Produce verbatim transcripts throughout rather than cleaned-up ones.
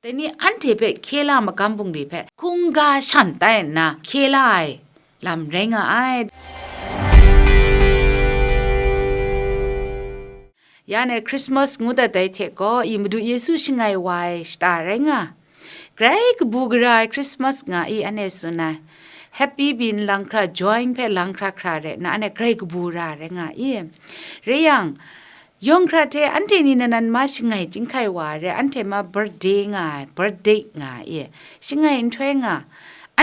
Dai ni anhte hpe hkye la magam bungli hpe hkungga shan tai nna hkye la ai lam rai nga ai. Ya ne Christmas ngu dat dai hte gaw, i Madu Yesu shangai wa ai shata rai nga, grai kabu gara ai Christmas nga i, anhte tsun ai. Happy been lang hkra, join hpe lang hkra hkra rai nna, anhte grai kabu ra rai nga i. Rai yang, yawng hkra hte anhte ni nan nan ma shangai chyinghkai wa ai rai, anhte ma birthday nga ai, birthday nga i. Shangai nhtoi nga,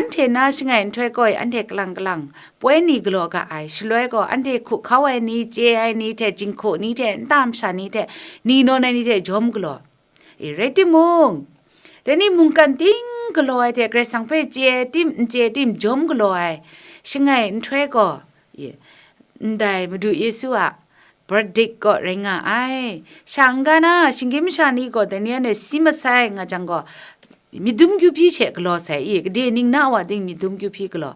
anhte na shangai nhtoi gaw i, anhte kalang kalang poi ni galaw ga ai, shaloi gaw anhte hku hkau ai ni, chye ai ni hte, jinghku ni hte, nta masha ni hte, ni nawn ai ni hte jawm galaw. I, rai timung, dai ni mungkan ting galaw ai hte, Karai Kasang hpe chye tim, n chye tim, jawm galaw ai shangai nhtoi gaw, i, ndai Madu Yesu a birthday gaw rai nga ai. Sha n-ga na, shinggyim masha ni gaw dai ni anhte si mat sai nga jang gaw, myit dum kyu hpyi she galaw sai i, gade ning na wa ting myit dum kyu hpyi galaw.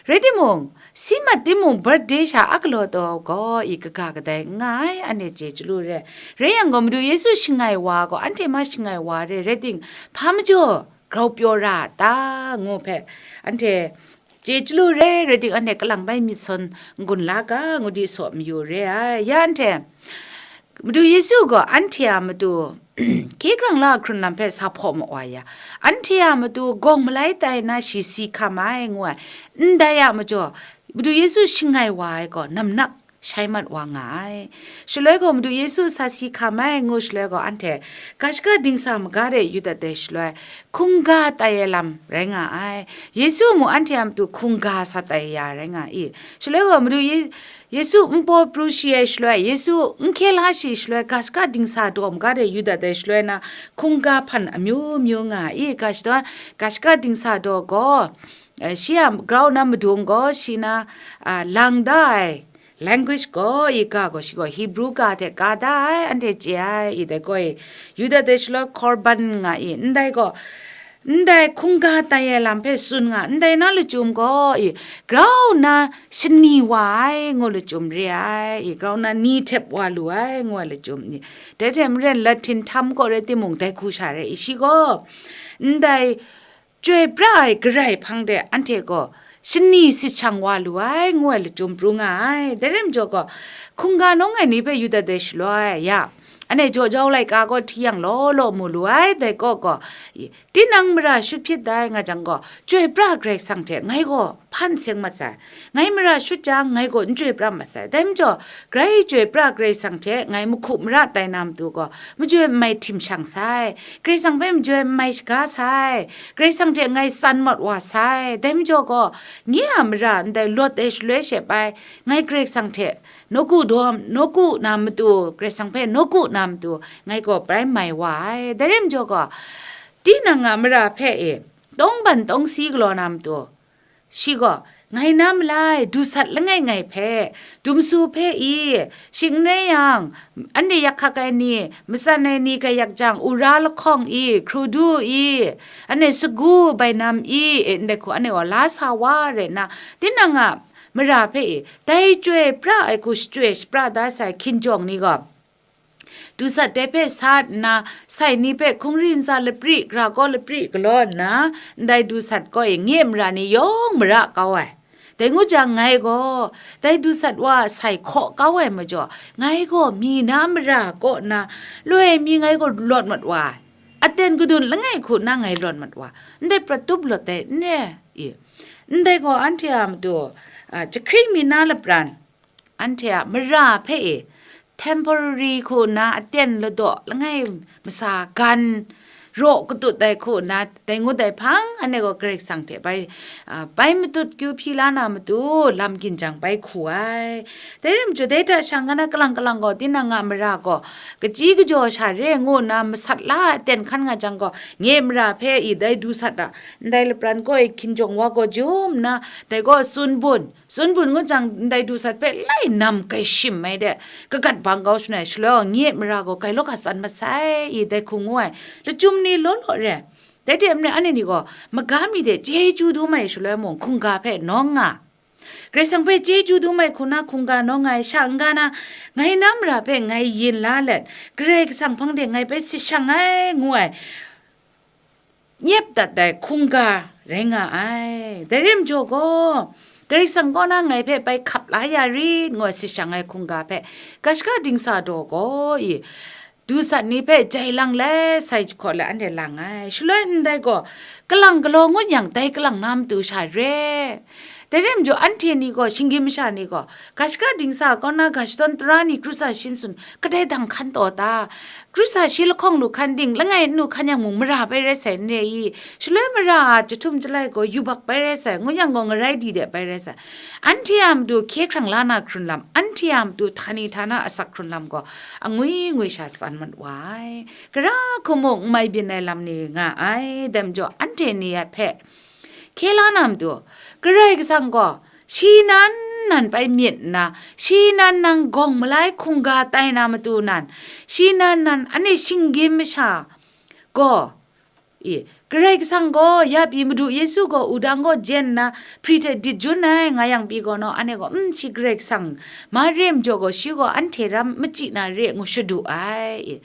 Rai timung, si mat timung, birthday sha a galaw taw gaw i, kaga kadai n nga ai, anhte chye chyalu re. Rai yang gaw, Madu Yesu shangai wa gaw, anhte ma shangai wa re, rai ting, hpa majaw grau pyaw ra a ta, ngu hpe, anhte chye chyalu re, rai ting, anhte kalang bai myit sawn n-gun la ga, ngu di saw mayu re ai. Ya anhte, Madu Yesu gaw anhte a matu hkye hkrang la hkrun lam hpe sa hpaw ma wa ya, anhte a matu gawng malai tai na shi si hkam ai, ngu ai. Ndai a majaw, Madu Yesu shangai wa ai gaw namnak shai mat wa nga ai. Shaloi gaw Madu Yesu sa si hkam ai, ngu shaloi gaw anhte ga shaka dingsa maga de yu dat ai shaloi, hkungga tai ai lam rai nga ai. Yesu mu anhte a matu hkungga sa tai ya rai nga i. Shaloi gaw Madu Ye-, Yesu npaw pru shi ai shaloi, Yesu n hkye la shi shaloi, ga shaka dingsa daw maga de yu dat ai shaloi na, hkungga hpan amyu myu nga i, ga shadawn, ga shaka dingsa daw gaw, eh, shi a grau na madung gaw, shi na, ah, lang da ai language gaw, i ga gaw, shi gaw Hebrew ga hte ka da ai, anhte chye ai, i dai gaw i, yu dat ai shaloi, Korban nga i, ndai gaw, ndai hkungga tai ai lam hpe tsun nga, ndai na lachyum gaw i, grau nna shani wa ai, ngu lachyum re ai, i grau nna ni htep wa lu ai, ngu ai lachyum ni. Dai hte maren Latin htam gaw rai timung, dai hku sha re i, shi gaw ndai chyoi pra ai Karai hpang de anhte gaw shani sit shang wa lu ai, ngu ai lachyum pru nga ai. Dai rai majaw gaw, hkungga nawng ai ni hpe yu dat ai shaloi, ya, anhte jaw jau laika gaw hti yang law law mu lu ai, dai kaw gaw, i, tinang mara shut hpyit dai nga jang gaw, chyoi pra Karai Kasang hte ngai gaw hpan seng mat sai, ngai mara shut jang, ngai gaw n chyoi pra mat sai. Dai majaw, grai chyoi pra Karai Kasang hte ngai mahku mara tai na matu gaw, majoi n mai htim shang sai, Karai Kasang hpe majoi n mai shaga sai, Karai Kasang hte ngai tsan mat wa sai. Dai majaw gaw, nye a mara ndai lawt ai shaloi she pai, ngai Karai Kasang hte nawku daw, nawku na matu, Karai Kasang hpe nawku na matu, ngai gaw bai mai wa ai. Dai rai majaw gaw, tinang a mara hpe e, tawngban tawngsi galaw na matu, shi gaw, ngai na malai, dusat langai ngai hpe, dumsu hpe i, shing n rai yang, anhte yak hkak ai ni, matsan ai ni gaiyak jang, ura lahkawng i, hkrudu i, anhte sagu bainam i, e, ndai hku anhte gaw la sa wa rai nna, tinang a mara hpe i, dai chyoi pra ai hku shachyoi shapra da sai hkinjawng ni gaw, dusat dai hpe sat nna, sai ni hpe hkungri ntsa lapri, gara kaw lapri galaw nna, ndai dusat kaw e nye mara ni yawng mara kau ai. Dai ngu jang, ngai gaw dai dusat wa a sai hkaw kau ai majaw, ngai gaw mi na mara kaw nna, loi mi ngai gaw lawt mat wa ai. Aten kadun langai hku nna ngai lawt mat wa, ndai prat tup lawt ai n re i? Ndai gaw anhte a matu, a, jahkring mi na lapran, anhte a mara hpe e, temporary hku nna aten ladaw langai masa gan raw katut ai hku nna, dai ngut ai hpang, anhte gaw Karai Kasang hte bai, a, bai matut kyu hpyi la na matu, lam ginjang bai hku ai. Dai rai majaw, dai hta shang ga na kalang kalang gaw, tinang a mara gaw, kachyi kajaw sha re ngu nna, masat la aten hkan nga jang gaw, nye mara hpe i dai dusat a, ndai lapran kaw e hkinjawng wa gaw jum nna, dai gaw tsun bun, tsun bun ngut jang, ndai dusat hpe lai nam grai shim ai de, kagat bang kau shangai, shaloi gaw nye mara gaw grai law ga tsan mat sai, i dai hku ngu ai lachyum ni law law re. Dai hte maren anhte ni gaw maga mi de chyeju dum ai shaloi mung, hkungga hpe nawng nga, Karai Kasang hpe chyeju dum ai hku na hkungga nawng nga ai sha n-ga na, ngai na mara hpe ngai yin la let, Karai Kasang hpang de ngai bai sit shang ai, ngu ai, nyep dat ai hkungga rai nga ai. Dai rai majaw gaw, Karai Kasang kaw na ngai hpe bai hkap la ya rit, ngu ai sit shang ai hkungga hpe, ga shaka dingsa daw gaw, i, dusat ni hpe jai lang let sai jahkaw let anhte lang ai. Shaloi ndai gaw, kalang galaw ngut yang, dai kalang na matu sha re. Dai rai majaw, anhte ni gaw, shinggyim masha ni gaw, ga shaka dingsa kaw na ga shadawn tara ni kru sa shi matsun, kadai dang hkan taw ta? Kru sa shi lahkawng lu hkan ding, langai n lu hkan yang mung, mara bai rai sai n re i? Shaloi mara a chyahtum chyalai gaw yubak bai rai sai, ngu yang gaw ngarai di de bai rai sai. Anhte a matu hkye hkrang la na hkrun lam, anhte a matu htani htana asak hkrun lam gaw angwi ngwi sha tsan mat wa ai. Gara hku mung n mai byin ai lam ni nga ai. Dai majaw, anhte ni a hpe hkye la na matu, Karai Kasang gaw shi nan nan bai myit nna, shi nan nan gawng malai hkungga tai na matu nan, shi nan nan anhte shinggyim masha gaw, i, Karai Kasang gaw ya pyi, Madu Yesu gaw wudang kaw jen nna hpri hte dit jun ai, nga yang pyi gaw naw, anhte gaw, "Mm, shi Karai Kasang ma re majaw gaw, shi gaw anhte ram machyi na re," ngu shadu ai. I,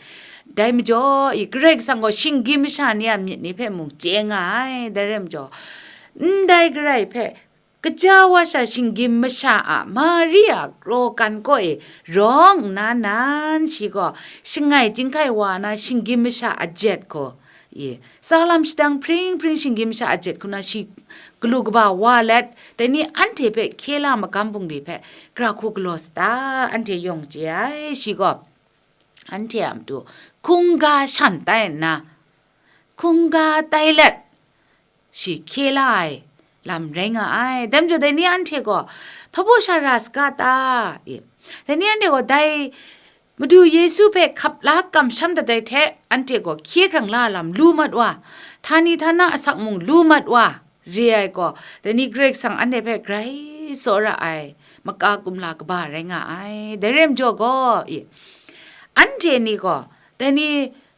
dai majaw, i, Karai Kasang gaw shinggyim masha ni a myit ni hpe mung chye nga ai. Dai rai majaw, ndai Karai hpe kaja wa sha shinggyim masha a Mari a kraw kan kaw e rawng nna nan, shi gaw shangai chyinghkai wa na shinggyim masha a jet gaw, i, sa lam shadang hpring hpring shinggyim masha a jet hku na shi galu kaba wa let, dai ni anhte hpe hkye la magam bungli hpe, "Gara hku galaw sa ta?" anhte yawng chye ai. Shi gaw anhte a matu hkungga shan tai nna, hkungga tai let, shi hkye la ai lam rai nga ai. Dai majaw, dai ni anhte gaw hpa baw sha ra saga ta? I, dai ni anhte gaw dai Madu Yesu hpe hkap la kamsham dat ai hte, anhte gaw hkye hkrang la lam lu mat wa, htani htana asak mung lu mat wa, re ai gaw, dai ni Karai Kasang anhte hpe grai tsawra ai maka kumla kaba rai nga ai. Dai rai majaw gaw, i, anhte ni gaw, dai ni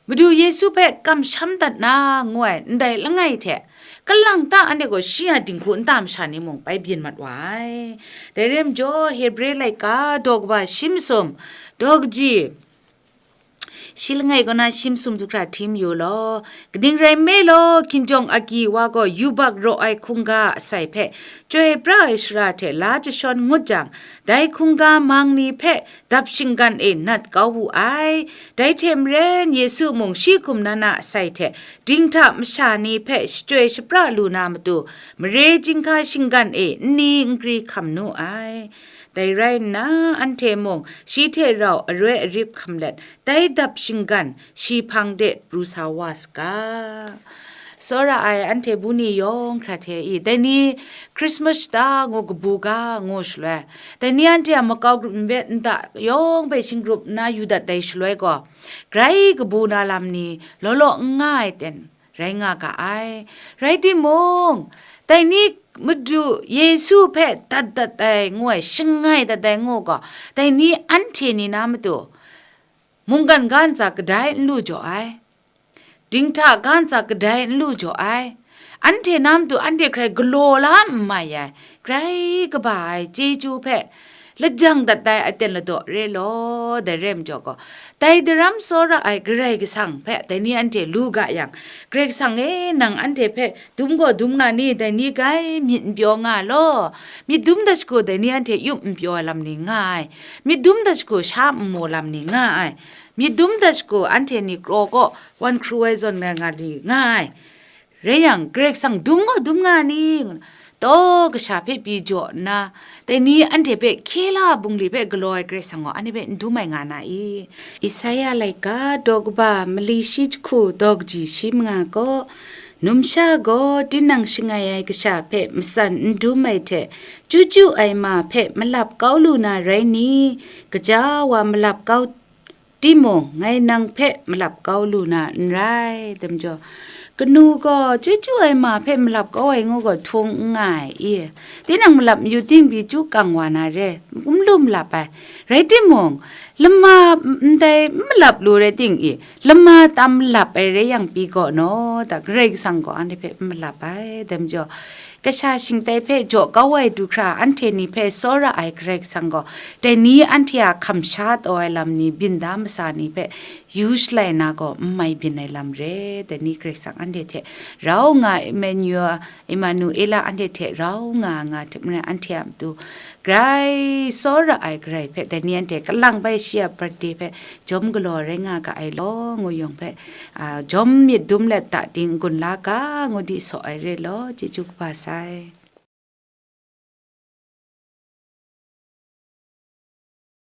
Madu Yesu hpe kamsham dat na, ngu ai ndai langai hte, kalang ta anhte gaw shi a dinghku nta masha ni mung bai byin mat wa ai. Dai rai majaw, Hebre laika daw kaba shi masum, daw kaji shi langai kaw na shi masum du hkra hti mayu law. Kaning rai nme law, hkinjawng agyi wa gaw yubak raw ai hkungga asai hpe chyoi pra ai shara hte la jashawn ngut jang, dai hkungga mang ni hpe dap shinggan e nat kau wu ai. Dai hte maren, Yesu mung shi hkum nan a asai hte dinghta masha ni hpe shachyoi shapra lu na matu, mare chyinghka shinggan e nni nkri hkam nu ai. Dai rai nna, anhte mung shi hte rau aroi arip hkam let, dai dap shinggan shi hpang de pru sa wa saga. Tsawra ai anhte bu ni yawng hkra hte i, dai ni Christmas shata ngu kabu ga ngu shaloi, dai ni anhte a makau grup nbet nta yawng hpe shingrup nna yu dat dai shaloi gaw, grai kabu na lam ni law law n nga ai ten rai nga ga ai. Rai timung, dai ni Madu Yesu hpe dat dat ai ngu ai, shangai dat ai ngu gaw, dai ni anhte ni na matu mungkan ga ntsa kadai n lu jaw ai, dinghta ga ntsa kadai n lu jaw ai, anhte na matu anhte hkrai galaw la n mai ai, grai kaba ai chyeju hpe lajang dat ai aten ladaw re law, dai re ai majaw gaw, dai daram tsawra ai Karai Kasang hpe dai ni anhte lu ga yang, Karai Kasang e, nang anhte hpe dum gaw dum nga ni, dai ni grai myit n pyaw nga law, myit dum dat shagu dai ni anhte yup n pyaw ai lam ni nga ai, myit dum dat shagu sha n mu lam ni nga ai, myit dum dat shagu anhte ni kraw kaw wan hkru ai zawn nga nga ni nga ai, rai yang, Karai Kasang dum gaw dum nga ni, taw kasha hpe pyi jaw nna, dai ni anhte hpe hkye la bungli hpe galaw ai Karai Kasang gaw anhte hpe n dum ai nga na i? Isaya laika daw kaba mali shi jahku daw kaji shi manga gaw, numsha gaw tinang shangai ai kasha hpe matsan n dum ai hte, chyu chyu ai ma hpe malap kau lu na rai ni? Gaja wa malap kau timung, ngai nang hpe malap kau lu na n rai. Dai majaw, kanu gaw chyu chyu ai ma hpe malap kau ai ngu gaw htung n nga ai i? Tinang malap mayu ting pyi chyu kang wa na re, n lu malap ai. Rai timung, lama ndai n malap lu rai ting i, lama tam malap ai rai yang pyi gaw naw, da Karai Kasang gaw anhte hpe n malap ai. Dai majaw, kasha shingtai hpe jaw kau ai du hkra anhte ni hpe tsawra ai Karai Kasang gaw, dai ni anhte a hkam sha taw ai lam ni byin da masa ni hpe yu shalai na gaw n mai byin ai lam re. Dai ni Karai Kasang anhte hte rau nga, Emmanuel, Emmanuela anhte hte rau nga nga hte maren anhte a matu Karai tsawra ai Karai hpe dai ni anhte kalang bai shi a birthday hpe jawm galaw rai nga ga ai law, ngu yawng hpe, a, jawm myit dum let ta ting gun la ga, ngu di saw ai re law, chyeju kaba sai.